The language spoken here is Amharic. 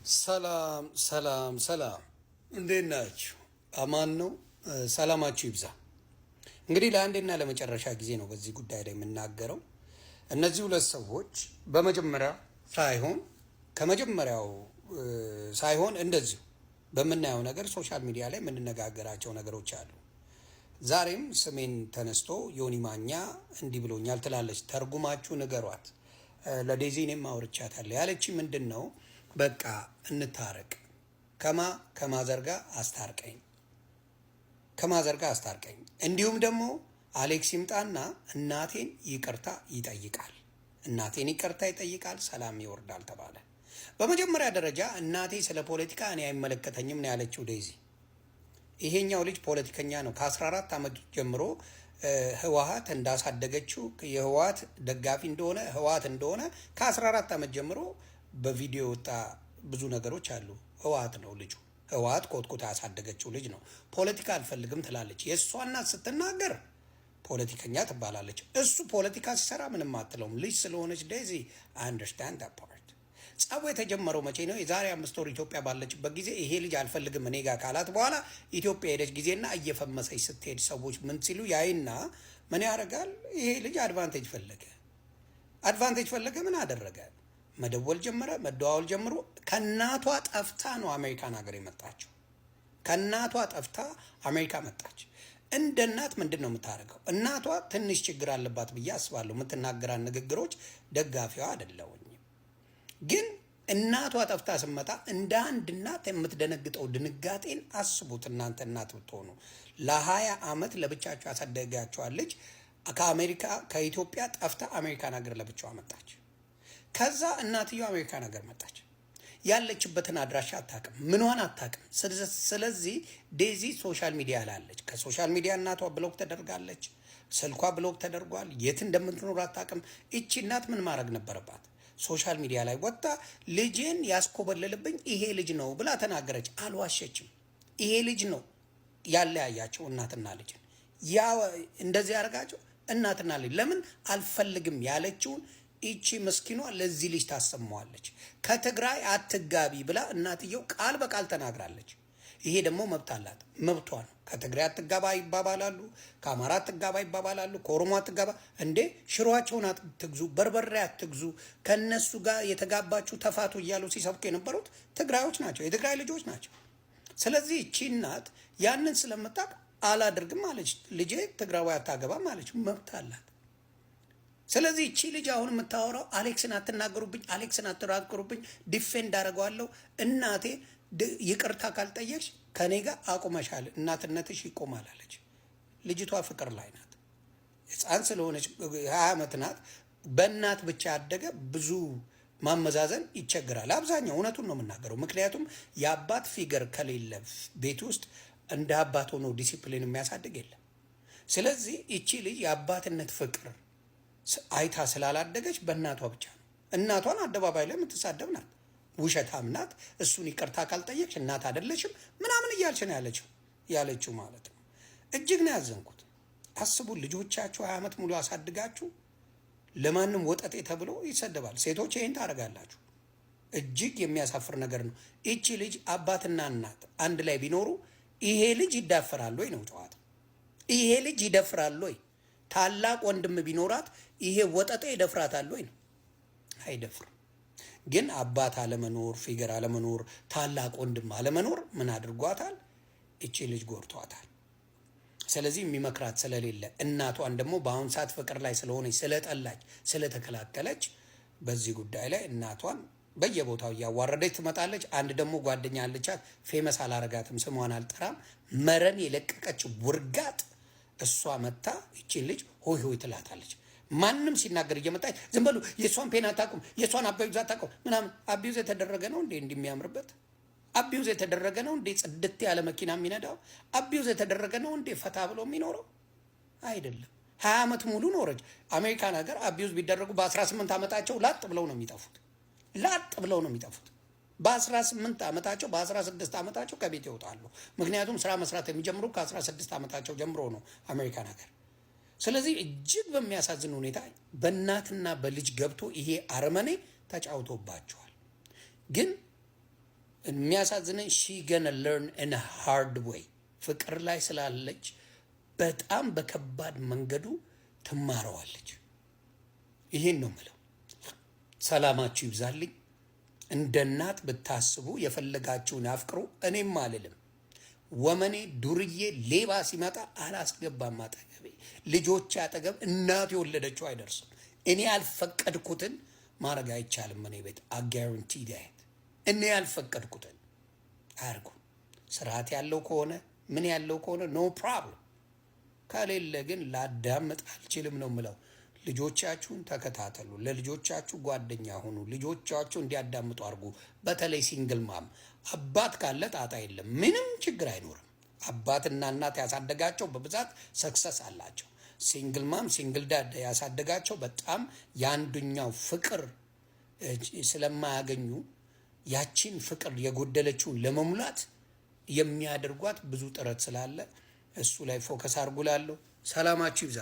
ሰላም ሰላም ሰላም፣ እንዴት ናችሁ? አማን ነው። ሰላማችሁ ይብዛ። እንግዲህ ለአንዴና ለመጨረሻ ጊዜ ነው በዚህ ጉዳይ ላይ የምናገረው። እነዚህ ሁለት ሰዎች በመጀመሪያ ሳይሆን ከመጀመሪያው ሳይሆን እንደዚሁ በምናየው ነገር social media ላይ የምንነጋገራቸው ነገሮች አሉ። ዛሬም ስሜን ተነስቶ ዮኒ ማኛ እንዲህ ብሎኛል ትላለች። ተርጉማችሁ ንገሯት። ለዴዚ እኔም አውርቻታለሁ። ያለች ምንድን ነው? በቃ እንታረቅ፣ ከ mother ጋ አስታርቀኝ፣ ከ mother ጋ አስታርቀኝ። እንዲሁም ደግሞ አሌክስ ይምጣና እናቴን ይቅርታ ይጠይቃል፣ እናቴን ይቅርታ ይጠይቃል፣ ሰላም ይወርዳል ተባለ። በመጀመሪያ ደረጃ እናቴ ስለ ፖለቲካ እኔ አይመለከተኝም ነው ያለችው ዴዚ። ይሄኛው ልጅ ፖለቲከኛ ነው። ከ14 ዓመት ጀምሮ ህወሀት እንዳሳደገችው፣ የህወሀት ደጋፊ እንደሆነ፣ ህወሀት እንደሆነ ከ14 ዓመት ጀምሮ በቪዲዮ የወጣ ብዙ ነገሮች አሉ። ህወሀት ነው ልጁ። ህወሀት ኮትኩታ ያሳደገችው ልጅ ነው። ፖለቲካ አልፈልግም ትላለች። የእሷ እናት ስትናገር ፖለቲከኛ ትባላለች። እሱ ፖለቲካ ሲሰራ ምንም አትለውም። ልጅ ስለሆነች ዴዚ understand part። ጸቡ የተጀመረው መቼ ነው? የዛሬ 5 ወር ኢትዮጵያ ባለችበት ጊዜ ይሄ ልጅ አልፈልግም እኔ ጋር ካላት በኋላ ኢትዮጵያ ሄደች ጊዜና እየፈመሰች ስትሄድ ሰዎች ምን ሲሉ ያይና ምን ያደርጋል? ይሄ ልጅ advantage ፈለገ። Advantage ፈለገ። ምን አደረገ? መደወል ጀመረ። መደዋወል ጀምሮ ከእናቷ ጠፍታ ነው አሜሪካን ሀገር የመጣችው። ከእናቷ ጠፍታ አሜሪካ መጣች። እንደ እናት ምንድን ነው የምታደርገው? እናቷ ትንሽ ችግር አለባት ብዬ አስባለሁ። የምትናገራን ንግግሮች ደጋፊዋ አይደለሁኝም። ግን እናቷ ጠፍታ ስትመጣ እንደ አንድ እናት የምትደነግጠው ድንጋጤን አስቡት። እናንተ እናት ብትሆኑ ለ20 ዓመት ለብቻቸው ያሳደጋቸዋል ልጅ ከአሜሪካ ከኢትዮጵያ ጠፍታ አሜሪካን ሀገር ለብቻዋ መጣች። ከዛ እናትየው አሜሪካን ሀገር መጣች። ያለችበትን አድራሻ አታውቅም፣ ምኗን አታውቅም። ስለዚህ ዴዚ social media ላለች ከ social media እናቷ block ተደርጋለች፣ ስልኳ block ተደርጓል። የት እንደምትኖር አታውቅም። እቺ እናት ምን ማድረግ ነበረባት? Social media ላይ ወጥታ ልጄን ያስኮበለልብኝ ይሄ ልጅ ነው ብላ ተናገረች። አልዋሸችም። ይሄ ልጅ ነው ያለያያቸው እናትና ልጅን፣ ያ እንደዚህ ያደርጋቸው እናትና ልጅ። ለምን አልፈልግም ያለችውን ይቺ ምስኪኗ ለዚህ ልጅ ታሰማዋለች። ከትግራይ አትጋቢ ብላ እናትየው ቃል በቃል ተናግራለች። ይሄ ደግሞ መብት አላት፣ መብቷ ነው። ከትግራይ አትጋባ ይባባላሉ፣ ከአማራ አትጋባ ይባባላሉ፣ ከኦሮሞ አትጋባ። እንዴ ሽሮአቸውን አትግዙ፣ በርበሬ አትግዙ፣ ከነሱ ጋር የተጋባችሁ ተፋቱ እያሉ ሲሰብኩ የነበሩት ትግራዮች ናቸው፣ የትግራይ ልጆች ናቸው። ስለዚህ እቺ እናት ያንን ስለምታውቅ አላደርግም አለች። ልጄ ትግራዊ አታገባም አለች። መብት አላት። ስለዚህ እቺ ልጅ አሁን የምታወራው አሌክስን አትናገሩብኝ፣ አሌክስን አትናገሩብኝ፣ defend አደርገዋለሁ። እናቴ ይቅርታ ካልጠየቅሽ ከኔ ጋር አቁመሻል፣ እናትነትሽ ይቆማል አለች። ልጅቷ ፍቅር ላይ ናት። ሕፃን ስለሆነች 20 ዓመት ናት። በእናት ብቻ ያደገ ብዙ ማመዛዘን ይቸግራል። አብዛኛው እውነቱን ነው የምናገረው። ምክንያቱም የአባት figure ከሌለ ቤት ውስጥ እንደ አባት ሆኖ ዲሲፕሊን የሚያሳድግ የለም። ስለዚህ እቺ ልጅ የአባትነት ፍቅር አይታ ስላላደገች በእናቷ ብቻ ነው። እናቷን አደባባይ ላይ የምትሳደብ ናት፣ ውሸታም ናት። እሱን ይቅርታ ካልጠየቅሽ እናት አይደለሽም ምናምን እያልች ነው ያለችው ማለት ነው። እጅግ ነው ያዘንኩት። አስቡ፣ ልጆቻችሁ 20 ዓመት ሙሉ አሳድጋችሁ ለማንም ወጠጤ ተብሎ ይሰደባል። ሴቶች ይህን ታደርጋላችሁ። እጅግ የሚያሳፍር ነገር ነው። ይቺ ልጅ አባትና እናት አንድ ላይ ቢኖሩ ይሄ ልጅ ይዳፈራል ወይ ነው ጨዋታ። ይሄ ልጅ ይደፍራል ወይ? ታላቅ ወንድም ቢኖራት ይሄ ወጠጤ ይደፍራታል ወይ ነው? አይደፍርም። ግን አባት አለመኖር፣ figure አለመኖር፣ ታላቅ ወንድም አለመኖር ምን አድርጓታል? እቺ ልጅ ጎድቷታል። ስለዚህ የሚመክራት ስለሌለ እናቷን ደግሞ በአሁን ሰዓት ፍቅር ላይ ስለሆነች ስለጠላች ስለተከላከለች በዚህ ጉዳይ ላይ እናቷን በየቦታው እያዋረደች ትመጣለች። አንድ ደግሞ ጓደኛ አለቻት፣ famous አላረጋትም፣ ስሟን አልጠራም፣ መረን የለቀቀች ውርጋጥ እሷ መታ ይቺን ልጅ ሆይ ሆይ ትላታለች። ማንም ሲናገር እየመጣች ዝም በሉ፣ የእሷን pain አታውቁም፣ የእሷን abuse አታውቁም ምናምን። Abuse የተደረገ ነው እንዴ እንዲሚያምርበት? Abuse የተደረገ ነው እንዴ ጽድት ያለ መኪና የሚነዳው? Abuse የተደረገ ነው እንዴ ፈታ ብሎ የሚኖረው? አይደለም። 20 ዓመት ሙሉ ኖረች። አሜሪካን ሀገር abuse ቢደረጉ በ18 ዓመታቸው ላጥ ብለው ነው የሚጠፉት። ላጥ ብለው ነው የሚጠፉት። በ18 ዓመታቸው በ16 ዓመታቸው ከቤት ይወጣሉ። ምክንያቱም ስራ መስራት የሚጀምሩ ከ16 ዓመታቸው ጀምሮ ነው አሜሪካን ሀገር። ስለዚህ እጅግ በሚያሳዝን ሁኔታ በእናትና በልጅ ገብቶ ይሄ አረመኔ ተጫውቶባቸዋል። ግን የሚያሳዝነኝ she gonna learn in hard way። ፍቅር ላይ ስላለች በጣም በከባድ መንገዱ ትማረዋለች። ይህን ነው የምለው። ሰላማችሁ ይብዛልኝ። እንደ እናት ብታስቡ የፈለጋችሁን አፍቅሩ። እኔም አልልም። ወመኔ፣ ዱርዬ፣ ሌባ ሲመጣ አላስገባም አጠገቤ። ልጆቼ አጠገብ እናቱ የወለደችው አይደርስም። እኔ ያልፈቀድኩትን ማድረግ አይቻልም። እኔ ቤት I guarantee that እኔ ያልፈቀድኩትን አያርጉም። ስርዓት ያለው ከሆነ፣ ምን ያለው ከሆነ no problem። ከሌለ ግን ላዳምጥ አልችልም ነው ምለው። ልጆቻችሁን ተከታተሉ። ለልጆቻችሁ ጓደኛ ሁኑ። ልጆቻችሁ እንዲያዳምጡ አድርጉ። በተለይ single mom፣ አባት ካለ ጣጣ የለም፣ ምንም ችግር አይኖርም። አባትና እናት ያሳደጋቸው በብዛት success አላቸው። Single mom፣ single dad ያሳደጋቸው በጣም የአንዱኛው ፍቅር ስለማያገኙ ያቺን ፍቅር የጎደለችውን ለመሙላት የሚያደርጓት ብዙ ጥረት ስላለ እሱ ላይ focus አድርጉ እላለሁ። ሰላማችሁ ይብዛ።